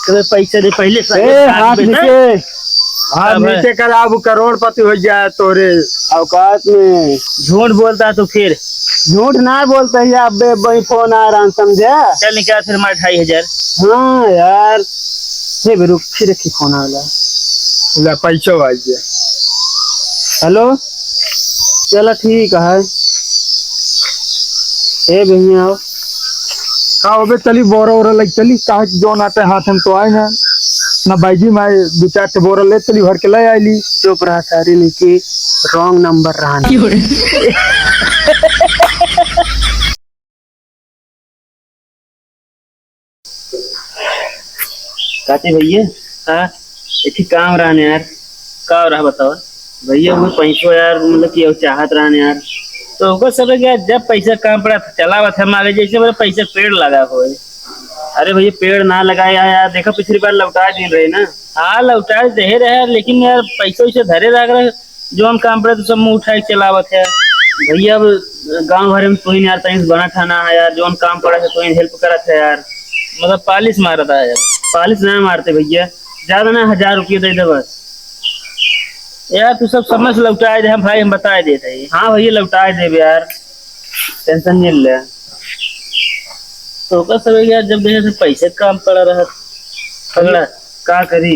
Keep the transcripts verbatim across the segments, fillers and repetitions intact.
अबे पैसा दे पहले, साले ए, बात हाथ में नीचे, हाथ नीचे कर, अब करोड़पति हो जाए तोरे औकात में। झूठ बोलता है तो फिर? झूठ ना बोलते ही, अब बे, बे फोन आ रहा, समझे? चल निकाल फिर हमारे ढाई हजार। हाँ यार, हे बे रुक, फिर एक ही फोन आ गया। ले पैसो आ गया। हेलो, चला ठीक है। ए भैया, आओ। का होबे, चली बोरा ओरा लग चली, काहे कि जौन आटे हाथ में तो आए ना, ना बाईजी माए दो चार ठे बोरा ले चली, भर के ले आइली। चुप रहा सारी नीचे, wrong number रहा ना। काते भैया? हाँ? एक ही काम रहने यार। का हो रहा बताओ? भैया वो पैसो यार, मतलब कि वो चाहत रहने यार। तो ओकर सब है कि यार, जब पैसा काम पड़ा तो चला आवत है मारे, जैसे मेरा पैसा पेड़ लगा होए। अरे भैया पेड़ ना लगाए यार, यार देखा पिछली बार लौटा दिन रहे ना। हाँ लौटा दे रहे यार, लेकिन यार पैसा वैसे धरे रह रहे, जौन काम पड़े तो सब मुंह उठाए के चलावत है। भैया अब गांव भर में तोहिन यार तनी से बना ठाना है यार, जौन काम पड़ा है तोहिन help करत है यार। मतलब पालिश मारत है यार। पालिश ना मारते भैया, ज्यादा ना, हजार रुपये दे दे बस। यार तू सब समझ लौटाए दे हम भाई, हम बताए देते हैं। हाँ भैया लौटाए देबे यार, tension नहीं ले। तो ओकर सब यार जब देखे से पैसे काम पड़ा रहत, पगला का करी?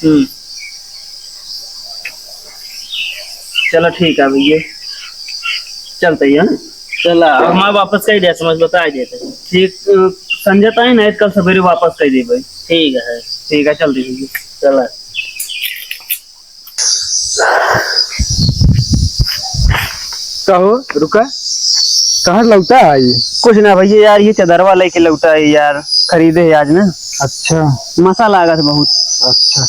हम्म। चला ठीक है भैया, चलते ही, हाँ? चला, अब हमारे वापस कर दिया, समझ बता देते हैं। ठीक, अ, संझा ताई नहीं, कल सवेरे वापस कर देबे। ठीक है। ठीक है, चल दी भैया। चला। कहो, रुका, कहाँ लौटा आई? कुछ ना भैया, यार, ये चदरवा लेके लौटा आई यार, खरीदे है आज ना। अच्छा। मसा लागत बहुत। अच्छा,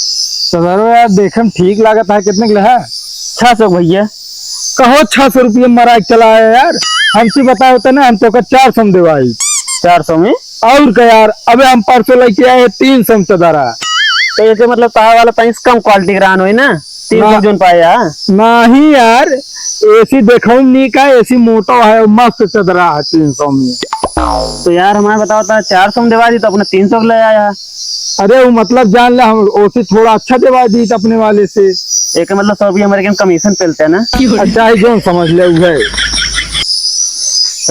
चदरवा यार, देखम ठीक लागत है, कितने के है? छह सौ भैया। कहो, छह सौ रुपये मरा के चला आया यार, हमसे बताओ तो ना, हम तो का चार सौ में देवाई। चार सौ में? और का यार, अबे हम परसों लेके आए तीन सौ में चदरा। तो एके मतलब तार वाला तनी से कम quality के रहन होई ना, तीन सौ ना। जौन पाए हा। नहीं यार, AC देखो नी का, AC मोटा है, मस्त चदरा है तीन सौ में। तो यार हमारे बताओ तो चार सौ में देवा दी तो अपने तीन सौ के ले आया। अरे वो मतलब जान ले, हम ओसे थोड़ा अच्छा देवा दी तो अपने वाले से। एक मतलब सौ रुपये हमारे के commission पेलते हैं ना। अच्छा है, जौन समझ ले उहे।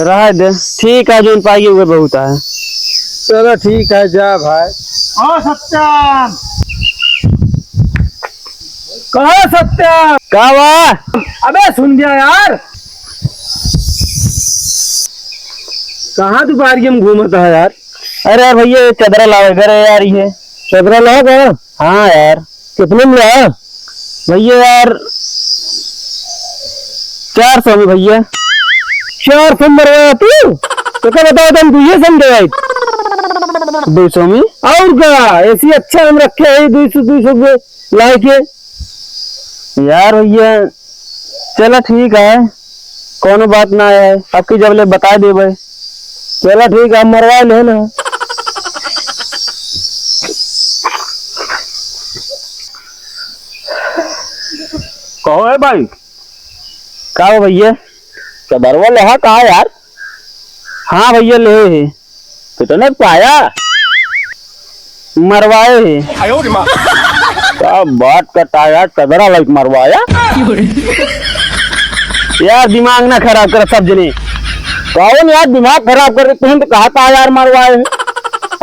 रहा दे, ठीक है, जौन पाई उहे बहुत है। चलो ठीक है, जा भाई। ओ सत्यम, कहो सत्यम। का बा? अबे सुन गया यार, कहाँ दुपहरिया में घूमत है यार? अरे यार भैया, ये चदरा लावे घरे यार, ये। चदरा लावे का? हाँ यार। कितने में लाया? भैया यार, चार सौ में भैया। चार सौ में मरवाया तू? तो का बताओ, तुम दुइये सौ में देवाई। दो सौ में? और का, AC अच्छा हम रखे हैं, दो सौ, दो सौ के लाए के। यार भैया, चला ठीक है, कौनो बात ना है, अब की जब ले बता देबे। चला ठीक है, हम मरवा ले ना। कहो है भाई। का हो भैया? चदरवा लेहा का यार? हाँ भैया, ले है। कितने पाया? मरवाए है। क्या बात करता है यार, चदरा लाइक मरवाया। यार दिमाग ना खराब कर सब जने। कौन यार दिमाग खराब कर, तुम तो कहा था यार मरवाए है।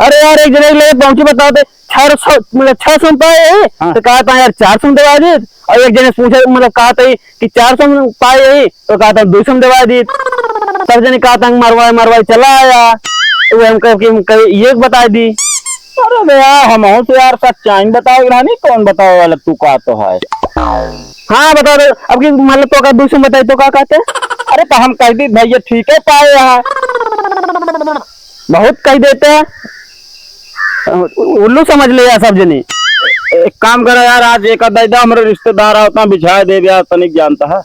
अरे यार एक जने ले पहुंचे बताओ थे, छह सौ, मतलब छह सौ में पाए है, हाँ। तो कहा था यार चार सौ में दवा दे। और एक जने पूछे, मतलब कहा था कि चार सौ में पाए यही, तो कहा था दो सौ में दवा दी। सब जने कहा था मरवाए मरवाए चला आया, तो हम कह के हम कहे ये बता दी। अरे बे यार, हम हो तो यार सच्चाई में बताओ ना, नहीं कौन बतावे वाला तू का तो है। हाँ बता दे, अब की मतलब तो का दो सौ में बताई तो का कहते? अरे तो हम कह दी भैया ठीक है पाए यहाँ, बहुत कह देते हैं। उल्लू समझ ले यार सब जनी। एक काम करो यार, आज एक आध दे दो, हमरे रिश्तेदार आवता, बिछा दे यार, तनिक जानता है।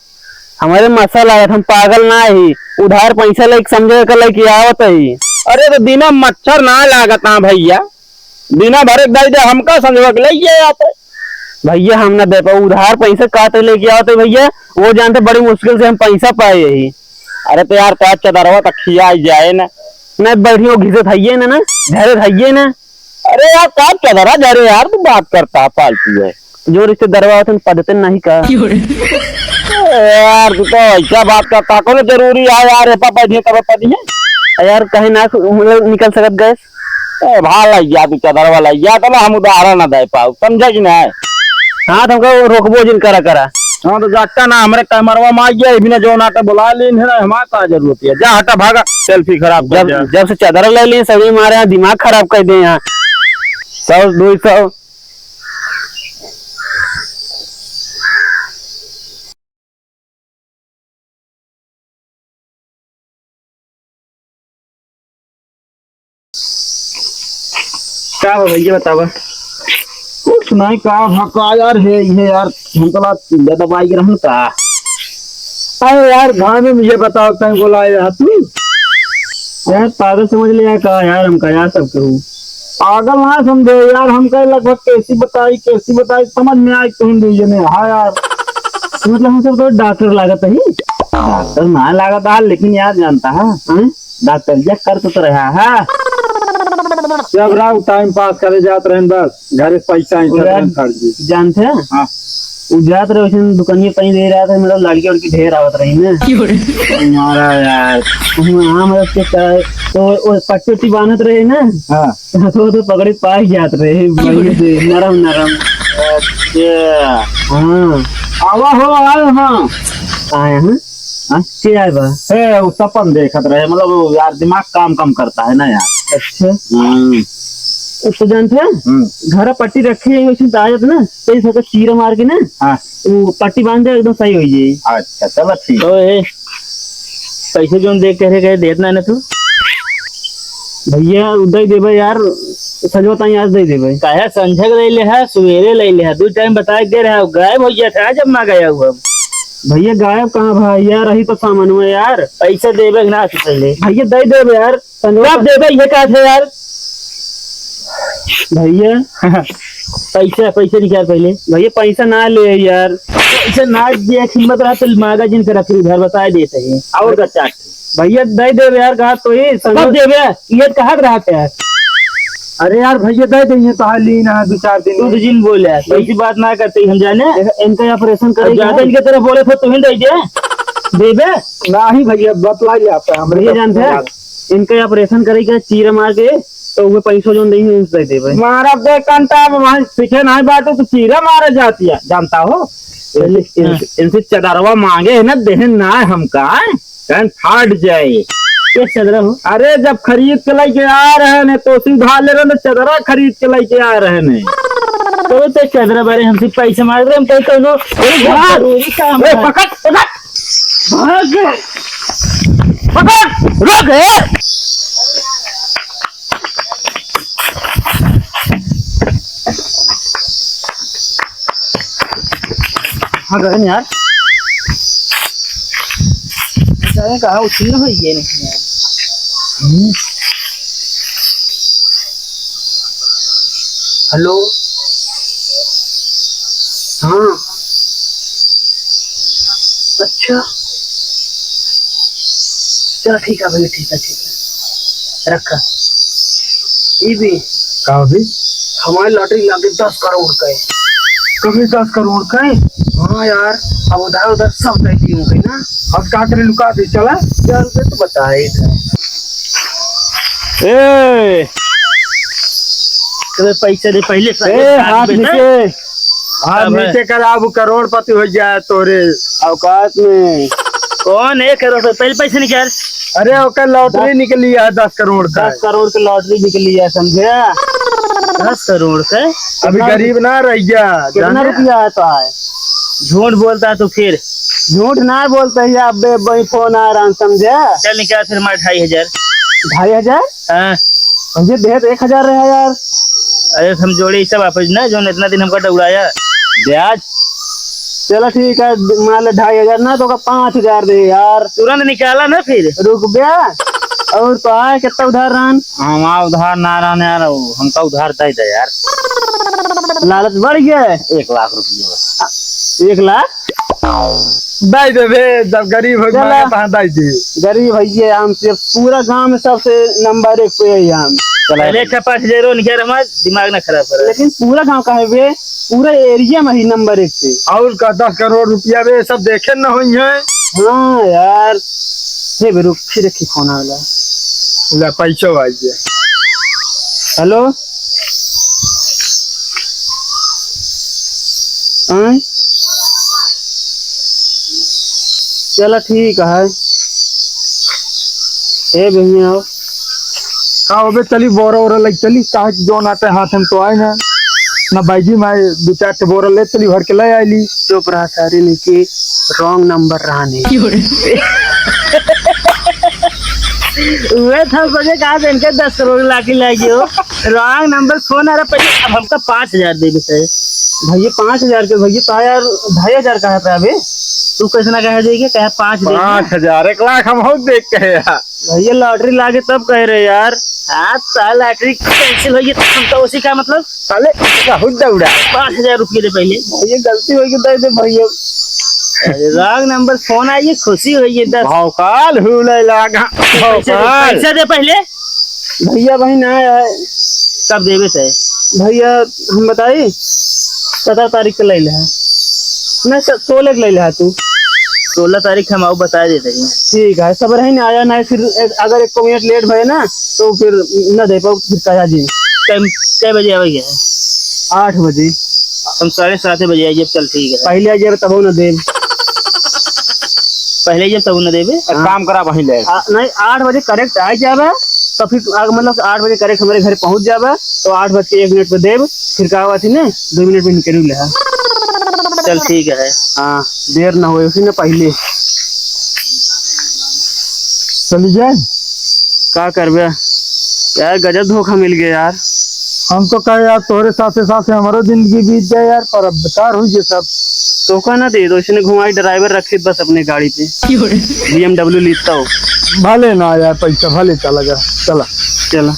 हमारे मसा लागत, हम पागल ना ही, उधार पैसा लेके समझे के लेके आवत ही। अरे तो दिना मच्छर ना लागत हाँ भैया, दिना भर एक दे दे, हमका समझवा के ले आते। भैया हम ना दे पाओ, उधार पैसा काटे लेके आवत ही भैया, वो जानते बड़ी मुश्किल से हम पैसा पाए यही। अरे तो यार, तो आज चदरवा तक खिया जाए ना। नहीं बैठियो, घिसत हइये ना, ना, झरत हइये ना। अरे यार, का चदरा झरे यार, तू बात करता है फालतू है। जो रिश्तेदारवा होते हैं, पदते नहीं का। क्यों रे? ए यार, तू तो ऐसा बात करता, कौन जरूरी है यार, ए पापा जी तब पदी है। यार, कहीं ना, मतलब, निकल सकत गैस। ए, भा लइया, तू चदरवा लइया, तब हम उदाहरण ना दे पाऊ, समझे कि नहीं? हाँ, तो हमको रोकबो जिन करा करा। हाँ, तो जाता ना, हमरे कैमरवा में आ गया, बिना जो नाटे बुला लेन है ना, हमारा का जरूरत है? जा हटा, भागा, सेल्फी खराब कर जब, दिया। जब से चदरा ले लिए, सभी हमारे यहाँ दिमाग खराब कर दिए यहाँ। सौ, दो सौ। का बा भैया, बतावा। कुछ नहीं, का भा, का यार है, ये यार, हम तो लात पिंडा दबाई के रहन का। अरे यार, गाँव में मुझे बताओ, कहीं बोला है तू? यार, पागल समझ लिया का यार, हमका यार सब केहू। पागल ना समझे यार, हमका लगभग कैसी बताई, कैसी बताई, समझ में आई तुम दू जने। हाँ यार, मतलब हम सब तो डॉक्टर लागत ही, डॉक्टर ना लागत है, लेकिन यार जानता है, हैं? डॉक्टर ये कर तो रहा है। जब राव टाइम पास करे जात रहन बस, घरे से पैसा ही सब उधर रहन खर्च। जानते हैं? हाँ। उ जात रहे वैसे दुकानिया कहीं दे रहा था, मतलब लड़की उड़की ढेर आवत रही ना। क्यों रे? हमारा यार। हाँ, मतलब के का, तो वो पट्टी उट्टी बांधत रहे ना। हाँ। तो, तो पकड़े पास जात रहे, बढ़िया से, नरम नरम। अच्छा। हाँ। आवा हो, आए हाँ। आए हैं? हाँ? के आए बा? ए, वो सपन देखत रहे, मतलब वो यार दिमाग काम कम करता है ना यार। अच्छा। हम्म। वो तो जानते हैं? हम्म। घर पट्टी रखे हैं, वैसे तो आयत ना, तो इस वक्त चीरा मार के ना, हाँ। वो पट्टी बांध दे, एकदम सही हो जाए। अच्छा, चलो ठीक। तो ए, पैसे जोन दे कह रहे, कहे देत ना, ना तू? भैया, उदय देबे यार, सजवा ताई आज दे देबे। काहे संझक ले ले है, सवेरे ले ले है, दो टाइम बताए दे रहा हूँ, गायब हो गया था, जब मैं गया हुआ। भैया गायब कहाँ भा यार, अही तो सामान हुआ यार। पैसा देबे ना से पहले। भैया दे देबे यार, संझवा कब देबे ये कहा था यार? भैया। पैसा, पैसा निकाल पहले। भैया पैसा ना ले यार। पैसा ना दे, हिम्मत रहा तो मांगा जिन कर फिर घर बताए देते हैं। और का चाट? भैया दे देबे यार, कहा तो ही संझवा। कब देबे? ये कहा रहा था यार। अरे यार भैया दे देंगे तो हाल ही ना दो चार दिन तू में। तो जिन बोले यार, ऐसी बात ना करते हम जाने। देख, इनका ऑपरेशन अब करेगा। ज्यादा इनके तरफ बोले तो तुम्हें दे दे। देबे? नहीं भैया, बतला लिया आपका, हमरे भैया पास जानते हैं, बात। इनका ऑपरेशन करेगा चीरा मार के, तो वो पैसों जो नहीं है, उस दे देबे। मारा दे कंटा में वहाँ पीछे नहीं बाटो तो चीरा मारे जाती है, जानता हो? इनसे, हाँ। इनसे, इनसे चदरवा मांगे है ना, देहन ना है हमका, हैं? कहन फाट जाए। ये चदरा हो? अरे जब खरीद के लेके आ रहे ने तो उसी उधार ले रहे ने, चदरा खरीद के लेके आ रहे ने। तो ते चदरा बारे हमसे पैसे मांग रहे, हम कहीं कौनो, अरे यार, जरूरी काम ए, है। पकड़, पकड़। भाग। पकड़, रोक, ए। हाँ, गगन यार। बेचारे कहाँ उठी न होई ये नहीं यार। हम्म। हेलो। हाँ। अच्छा। चलो ठीक है भैया, ठीक है, ठीक है। रखा। ई भी। का भी? हमारी लॉटरी लागे दस करोड़ का है। कभी दस करोड़ का है? हाँ यार, अब उधार उधार सब दे दिए होंगे ना। अब का करे, लुका दे, चला। यार, मैं तो बताए था। ए! अबे पैसे दे, पहले से ए, हाथ हाथ में नीचे। हाथ नीचे कर, अब करोड़पति हो जाए तोरे औकात में। कौन है करोड़पति? पहले पैसे निकाल। अरे, ओकर लॉटरी निकली है दस करोड़ का। दस करोड़ की लॉटरी निकली है, समझे? दस करोड़ का? अभी कितना गरीब ना रह गया, कितना जाने? रुपया है तो है? झूठ बोलता है तू फिर। झूठ ना बोलते ही, अब बे-, बे-, फोन आ रहा, समझे? चल निकाल फिर हमारे ढाई हजार। ढाई हजार? हाँ। भैया, देहे तो एक हजार रहा यार। अरे, हम जोड़े इससे वापस ना, जो इतना दिन हमका दौड़ाया, ब्याज। चलो ठीक है, मान ले ढाई हजार ना, तो का पाँच हजार दे यार। तुरंत निकाला ना फिर। रुक बे, और तो आए कितना उधार रहन? हमारा उधार ना रहन यार, हमका उधार दे दे यार। लालच बढ़ गया है। एक लाख रुपये बस। एक लाख? दाई देबे, जब गरीब हो चला। मांगे तहाँ दाई दे। गरीब है ये, हम से पूरा गांव में सबसे नंबर एक पे है हम। चला। पहले अच्छा पाँच हजार निकाल, हमार दिमाग ना खराब कर। लेकिन पूरा गांव का है बे, पूरा एरिया में ही नंबर एक पे। और का दस करोड़ रुपया बे, सब देखे न होई है। हाँ यार, हे बे रुक, फिर एक ही फोन आवेला। ले पैसो आ गया। हेलो। आय? चला ठीक है। ए बहिनी आओ। का होबे, चली बोरा ओरा लग चली, काहे कि जौन आते हाथ में तो आए ना। ना बाईजी माए दो चार ठे बोरा ले चली, भर के ले आइली। चुप रहा सारी, नहीं कि wrong number रहा नहीं। उहे था सोचे कहा से इनके दस करोड़ लाठी लागी हो। Wrong number फोन आ रहा पहले, अब हमका पाँच हजार दे देते हैं। भैया पाँच हजार के, भैया तो यार ढाई हजार का है अबे। तू कैसे ना कहे देगी, कहे पाँच दे दिया। पाँच हजार, एक लाख हम हो देख के यार। भैया लॉटरी लागे तब कह रहे यार। हाँ, साल लॉटरी कैंसिल हो गई, तो हमका उसी का मतलब? साले बहुत दौड़ा। पाँच हजार रुपये दे पहले। भैया गलती हो गई, दे दे भैया। अरे wrong number फोन आई, खुशी हुई है दस। भौकाल हुले लागा। पैसे दे, भौकाल। पैसे दे पहले। भैया भाई ना आया है। कब देवे से? भैया हम बताई, सत्रह तारीख के ले ले है। नहीं सर, सोलह के ले ले है तू। सोलह तारीख हम आऊ बता देते हैं। ठीक है, सब रही ना आया ना, फिर एक, अगर एक मिनट लेट भए ना तो फिर न दे पाऊ, फिर कहा जी। कै, कै बजे आवे के है? आठ बजे। हम साढ़े सात बजे आइए, चल ठीक है। पहले आ जाए तब न देब। पहले जब तब न देबे। एक काम करा वहीं ले। आ, नहीं, आठ बजे करेक्ट आ जाबे, तो फिर आ, मतलब आठ बजे करेक्ट हमारे घर पहुँच जाबे, तो आठ बज के एक मिनट पे देब, फिर का बात है ना, दो मिनट में निकल ले। चल ठीक है। हाँ, देर ना होए, उसी ने पहले। चली जाए। का करबे यार, गजब धोखा मिल गया यार। हम तो कहे यार, तोहरे साथे साथे हमारो जिंदगी बीत जाए यार, पर अब बेकार हुई ये सब। धोखा ना दे दो, इसने घुमाई ड्राइवर रखे बस अपने गाड़ी पे। क्यों रे? B M W लेता हो। भले ना यार, पैसा भले चला जा, चला। चला।